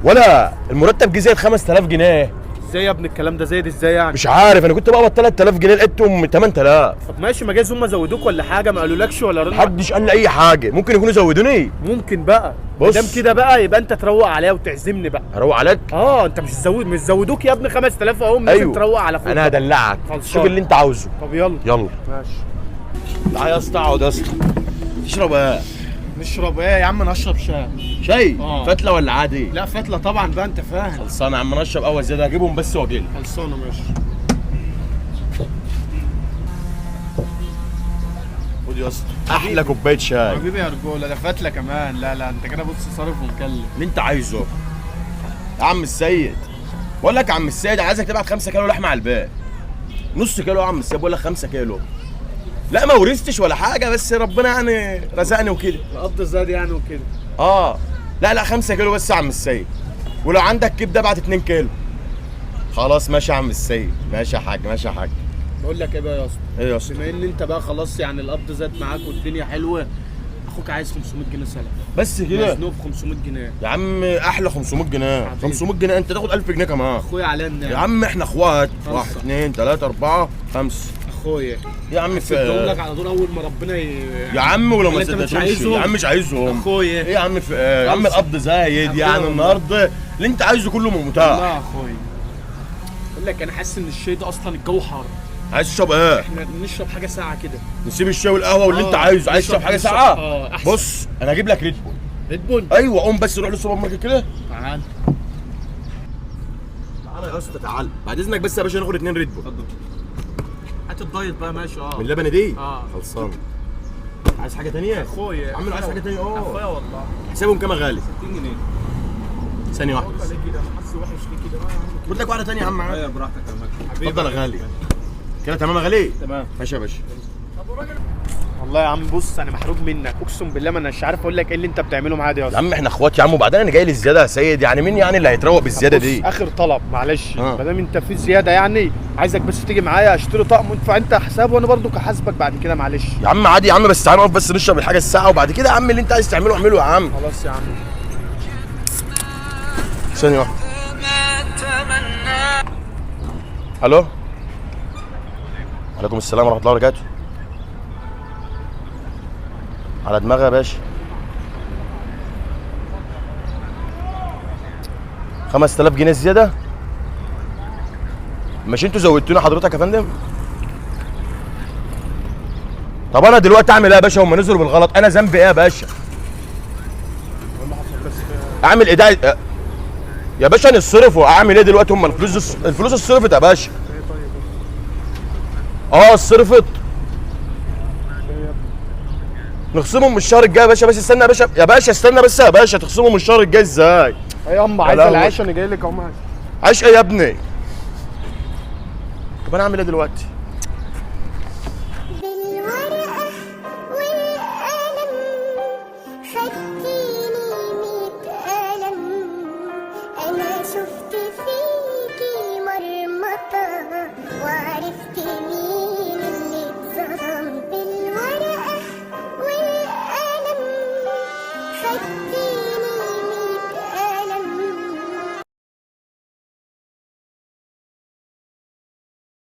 ولا المرتب جه زايد 5000 جنيه. ازاي يا ابن الكلام ده زايد ازاي يعني؟ مش عارف، انا كنت بقبض 3000 جنيه لقيتهم 8000. طب ماشي، ما جايز هم زودوك ولا حاجة، ما قالولكش ولا رنوا؟ محدش قال لي اي حاجة، ممكن يكونوا زودوني. ممكن بقى. بص دام كده بقى يبقى انت تروق عليا وتعزمني بقى. هروق عليك؟ اه انت مش زودوك يا ابني 5000 اهو، لازم أيوه. تروق على اخوك. انا هدلعك، شوف اللي انت عاوزه. طب يلا يلا ماشي. تعالى يا اسطى اقعد يا اسطى. تشرب ايه؟ نشرب ايه يا عم؟ نشرب شاي. شاي؟ فتله ولا عادي؟ لا فتله طبعا بقى، انت فاهم. خلصانه يا عم، نشرب قهوة زيادة، هجيبهم بس واجيلك. خلصانه ماشي. خد يا اسطى احلى كوباية شاي. حبيبي يا رجوله، ده فتله كمان. لا لا انت كده بص صارف ومكلم. اللي انت عايزه يا عم السيد. بقول لك يا عم السيد، عايزك تبعت 5 كيلو لحمه على الباب. نص كيلو يا عم السيد، بقول لك 5 كيلو. لا ما ورثتش ولا حاجة، بس ربنا يعني رزقني وكده. القبض زاد يعني وكده. اه لا لا 5 كيلو بس يا عم السيد، ولو عندك كبده ابعت 2 كيلو. خلاص ماشي يا عم السيد، ماشي يا حاج، ماشي يا حاج. بقول لك ايه بقى يا اسطى؟ ايه يا اسطى؟ بما ان انت بقى خلاص يعني القبض زاد معاك والدنيا حلوة، اخوك عايز 500 جنيه سلف. بس كده؟ مزنوق في 500 جنيه يا عم. احلى 500 جنيه. حبيبي. 500 جنيه انت تاخد 1000 جنيه كمان. اخويا عليا النعمة يا عم احنا اخوات. خلصة. 1 2 3 4 5 اخويا يا عم. في اديهم لك على طول اول ما ربنا يا عم، ولو ما انت مش صدقتهمش يا عايزهم؟ عم مش عايزهم. اخويا ايه يا عم؟ في ايه يا عم؟ خلصة. القبض زايد يعني أخويا. النهارده اللي انت عايزه كله متاح. لا يا اخويا، بقول لك انا حاسس ان الشاي ده اصلا الجو حار. عايز تشرب ايه؟ احنا نشرب حاجة ساعة كده. نسيب الشاي والقهوة واللي انت عايزه. عايز تشرب حاجة ساعة؟ احسن. بص انا هجيب لك ريد بول. ريد بول؟ ايوه قوم بس روح للسوبر ماركت كده. تعال تعالى يا اسطى تعالى، بعد اذنك بس يا باشا ناخد 2 ريد بول. اتفضل. هات ال diet بقى. ماشي. من اللبنة دي؟ خلصان. عايز حاجة ثانية؟ اخويا يا عم عايز حاجة ثانية؟ اخويا والله. حسابهم كام يا غالي؟ 60 جنيه. ثانية واحدة بس. ليه كده؟ انا حاسس وحش ليه كده؟ خد لك واحدة ثانية يا عم معاك. ايوه براحتك يا مجدي. اتفضل يا غالي. كده تمام يا غالي؟ تمام ماشي يا باشا. والله يا عم بص انا محروق منك اقسم بالله، ما انا مش عارف اقول لك ايه اللي انت بتعمله معايا ده يا يا اسطى. عم احنا اخوات يا عم، وبعدين انا جاي لي الزيادة يا سيد، يعني مين يعني اللي هيتروق بالزيادة دي؟ اخر طلب معلش، ما دام انت في زيادة يعني عايزك بس تيجي معايا اشتري طقم وادفع انت حساب وانا برضو هحاسبك بعد كده معلش. يا عم عادي يا عم، بس تعالى نقف بس نشرب الحاجة الساعة وبعد كده يا عم اللي انت عايز تعمله اعمله يا عم. خلاص يا عم. ثانية واحدة. الو. وعليكم السلام ورحمة الله وبركاته. على دماغي يا باشا. 5000 جنيه زيادة؟ مش انتوا زودتونا حضرتك يا فندم؟ طب انا دلوقتي اعمل ايه يا باشا؟ هم نزلوا بالغلط، انا ذنبي ايه يا باشا؟ اعمل ايه ده يا باشا؟ نصرفوا اعمل ايه دلوقتي؟ هم الفلوس اتصرفت يا باشا. اتصرفت. نخصمهم من الشهر الجاي يا باشا. بس استنى يا باشا، يا باشا استنى بس يا باشا، تخصمهم من الشهر الجاي ازاي؟ ايه يا عم عايز العيش؟ انا جاي لك اهو. عيش ايه يا ابني؟ طب انا اعمل ايه دلوقتي؟